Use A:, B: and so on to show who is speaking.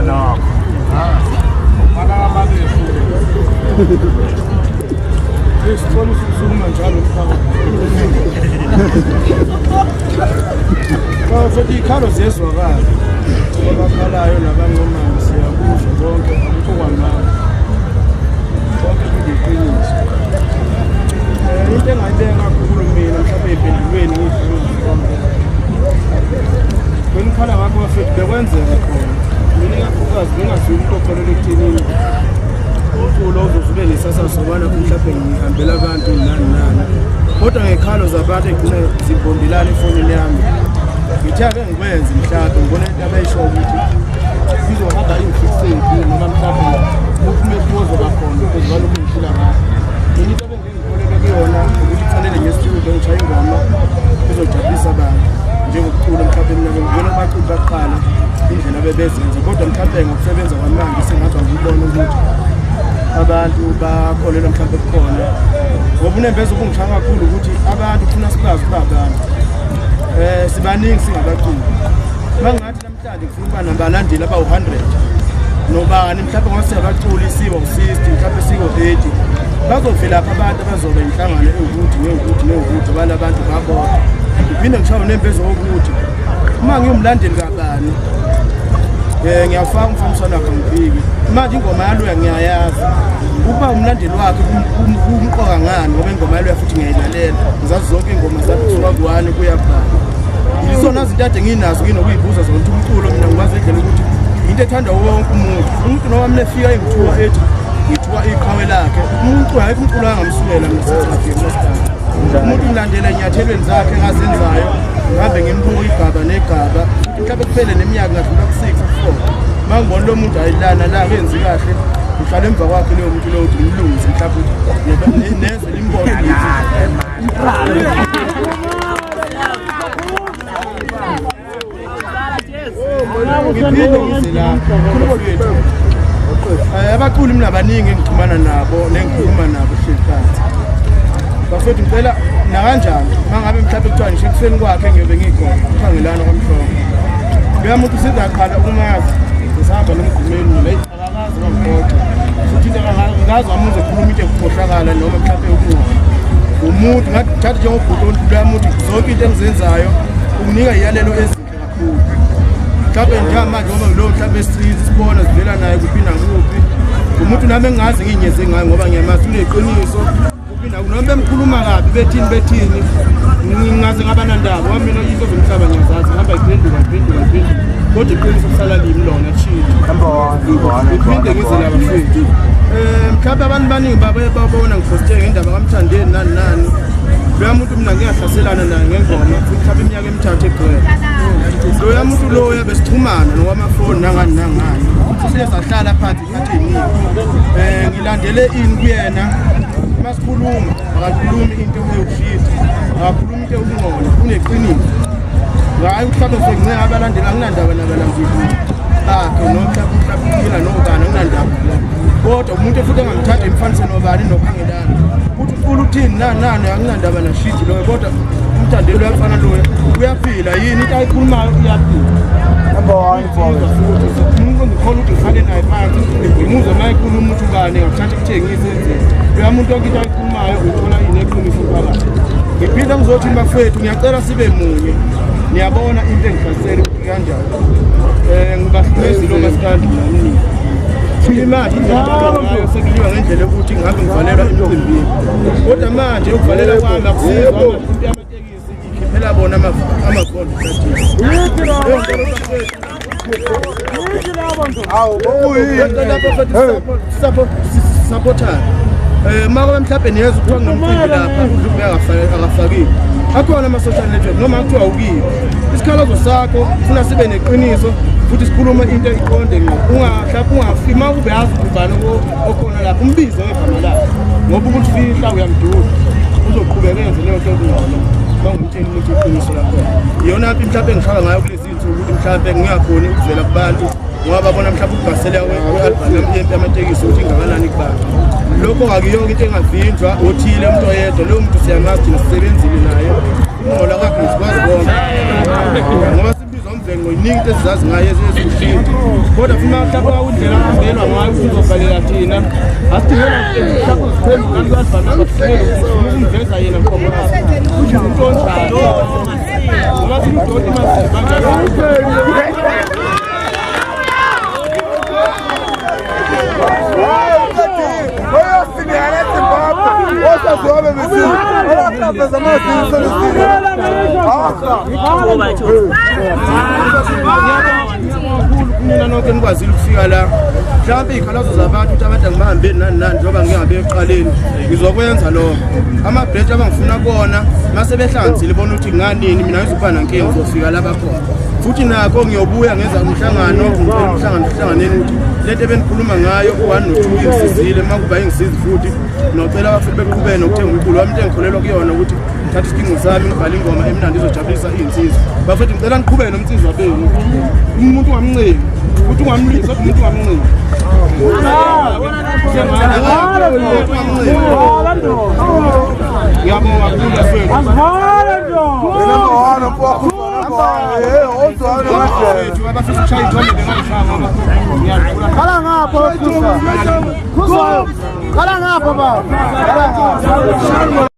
A: Nokho.
B: Sicela usukuma njalo mphakathi. Futhi iy'khalo ziyezwakala. Abakhalayo nabancomayo siyakuzwa konke akukho kwamanga. Konke kuyiqiniso. Into engayibeka kakhulu mina mhlawumbe ey'mpendulweni ngiy'hlelo Bengikhala ngakho bafethu bekwenzeka khona. Mina ikakhulukazi bengingasuye umuntu okholelwa ekuthenini umculo uzoze ube nesasasa ngoba nakhu mhlawumbe ngihambela abantu nani nani. Kodwa ngey'khalo zabantu ey'gcina zibondelana efonini yami. Ngithe ake ngikwenze mhlawumbe ngibona into abayishoyo ukuthi izohamba ingifikisephi noma mhlawumbe uphi umehluko ozoba khona because balokhu ngiphila ngakho. Mina into ebengikholelwa kuyona ukuthi kufanele ngiye studio ngishaye ingoma ezojabulisa abantu njengokucula mhlawumbe mina ngibona abaculi baqala indlela abebezenza kodwa mhlawumbe ngokusebenza kwamanje sengihamba ngibona ukuthi abantu bakholelwa mhlawumbe kukhona ngoba unembeza ukungishaya kakhulu ukuthi abantu kufuna sibazi ukuba abantu sibaningi singabaculi mangathi namhlanje ngifuna ukuba nabalandeli abawu-100 nobani mhlawumbe ngoba siyabaculi siwo-60 mhlawumbe siwo-80 bazovelaphi abantu abazoba inhlangano ewukuthi newukuthi newukuthi bala abantu babodwa. Ngiphinde ngishaye unembeza wokuthi uma ngiwumlandeli kabani ngiyawufaka umfaniswano wakhe ngiphike manje ingoma yaloya ngiyayazi ukuba umlandeli wakhe kumqoka ngani ngoba ingoma yaloya futhi ngiyayilalela ngizazi zonke iy'ngoma zakhe kusuka ku-one kuya kubani. Yizona zinto ade nginazo nginokuyibuza zona ukuthi umculo mina ngiwazi indlela ukuthi into ethandwa wonke umuntu umuntu noma mina efika engithuka ethi ngithuka iqhawe lakhe umuntu ayikho umculo angamsukela mina sithi umuntu ngilandela enyathelweni zakhe engazenzayo ngihambe ngimbuka igaba negaba futhi mhlawumbe kuphele neminyaka ngadlula ku-6 ku-4 uma ngibona lo muntu ayilana la kenzi kahle ngihlala emva kwakhe leyo muntu leyo ukuthi ngimlungise mhlawumbe nezwe limbone ngithi ngiphinde ngize la mfethu. Abaculi mina baningi engixhumana nabo nengikhuluma nabo hleli phansi. Bafethu ngicela nakanjani uma ngabe mhlawumbe kuthiwa ngisho ekufeni kwakhe ngiyobe ngikhona kukhangelana kwamhlongo. Loya muntu usizaqala ukumazi ngisahamba nomgqumeni mina eyi akakazi wangiphoxa futhi into akakazi wamuze ekhuluma into ekukhohlakala noma mhlawumbe ukubi. Umuntu ngathatha njengobhuti loya muntu zonke into engizenzayo unginika iyalelo ezinhle kakhulu. Mhlawumbe njengamanje ngoba lowo mhlawumbe sibona sivela naye kuphi nakuphi umuntu nami engingaze nginyeze ngayo ngoba ngiyamazi uneqiniso kuphi nakuphi noma bemkhuluma kabi bethini bethini ngingaze ngaba nandaba ngoba mina into zomhlaba ngiyazazi ngihamba ngiphenduka ngiphenduka ngiphenduka kodwa iqiniso kusala limi lona shilo ngiphinde ngize la bafethu mhlawumbe abantu baningi babe babona ngiphoste ngendaba kaMthandeni nani nani loya muntu mina ngiyahlaselana naye ngengoma futhi mhlawumbe iminyaka emithathu egcwele loya muntu loya besixhumana nokwamafoni nangani nangani siye sahlala phansi ikhathi ey'ningi ngilandele ini kuyena uma sikhuluma akakhulumi into ewushidi akakhulumi into ewungcono uneqiniso hayi mhlawumbe sengincenga abalandeli anginandaba nabalandeli bakhe noma mhlawumbe uphila nobani anginandaba kodwa umuntu futhi engamthatha imfanise nobani nokhangelana ukuthi ucula uthini nani nani anginandaba nashidi loyo kodwa umthandeli uyafana loyo uyaphila yini into ayikhulumayo uyaphila umuntu ngikhona ukuthi ngihlale naye phansi ngimuzwe uma ekhuluma ukuthi ubani ngakuthatha ekuthengise enzeni loya muntu yonke into ayikhulumayo uthola ineqiniso phakathi. Ngiphinde ngizothi bafethu ngiyacela sibe munye niyabona into engihlasele ukuthi kanjani ngibahlukumezile omasikandi nani imali ngayo sekuliwa ngendlela yokuthi ngihambe ngivalelwa emcimbini kodwa manje ukuvalela kwami akusizwa into yamatekisi ikhiphela bona amavondo sapothana uma kube mhlawumbe niyeza kuthiwa kunomcimbi lapha udlube akafakile akhona ama-social network noma kuthiwa ukiwe isikhalazo sakho funa sibe neqiniso futhi sikhulume into iqonde ngqo ungahlapha ungafi uma kube yazi ubani okhona lapho umbize ngegama lakhe ngoba ukuthi fihla uyamdula uzoqhubeka enze leyo nto ekungcono uma ngumtsheli umuntu iqiniso lakhona iyona mpi mhlawumbe engishaka ngayo kulezi iy'nsuku ukuthi mhlawumbe ngingakhoni ukuvela kubantu ngoba babona mhlawumbe ukubhasela kwe-albhamu yempi yamatekisi ukuthi ingakanani kubantu lokho akuyona into engavinjwa othile umuntu oyedwa loyo muntu siyamazi thina sisebenzile naye ukungcola kwakhe sikwazi konke ngoba simbizwa Mfengo iningi into esizazi ngayo ezibuhlungu kodwa futhi mhlawumbe indlela ahambelwa ngayo ukuthi uzobhalela thina asidingela mhlawumbe uziphendula kanti ukumveza yena mqobo umuntu onjani ngoba simdoti manje. Mina nonke nikwazile ukufika la, mhlawumbe iy'khalazo zabantu ukuthi abantu angibahambeli nani nani, njengoba ngingabe ekuqaleni ngizokwenza lokho. Amabhrentshi abangifuna kuwona mase behlanganisile bona ukuthi nganini, mina ngizokuba nankinga, ngizofika la bakhona futhi nakho ngiyobuya ngenza umhlangano, ngicela umhlangano uhlanganeni ukuthi lento ebenikhuluma ngayo u-one no-two ingisizile, uma kuba ingisizi futhi nocela abafuthi beqhubeke nokuthenga umculo wami. Into engikholelwa kuyona ukuthi ngithatha isiginqo sami ngibhale ingoma emnandi izojabulisa iy'nsizwa. Bafethu, ngicela niqhubeke nomnsizwa benu, umuntu ungamncengi futhi ungamlwisi, kodwa umuntu ungamncengi. Ngiyabonga kakhulu bafethu. Abafisa ukushaya iy'thombe bengangishaya ngoba ngiyadlula.
A: Qala ngapha, Khuzwayo. Qala ngapha baba. Qala ngapha.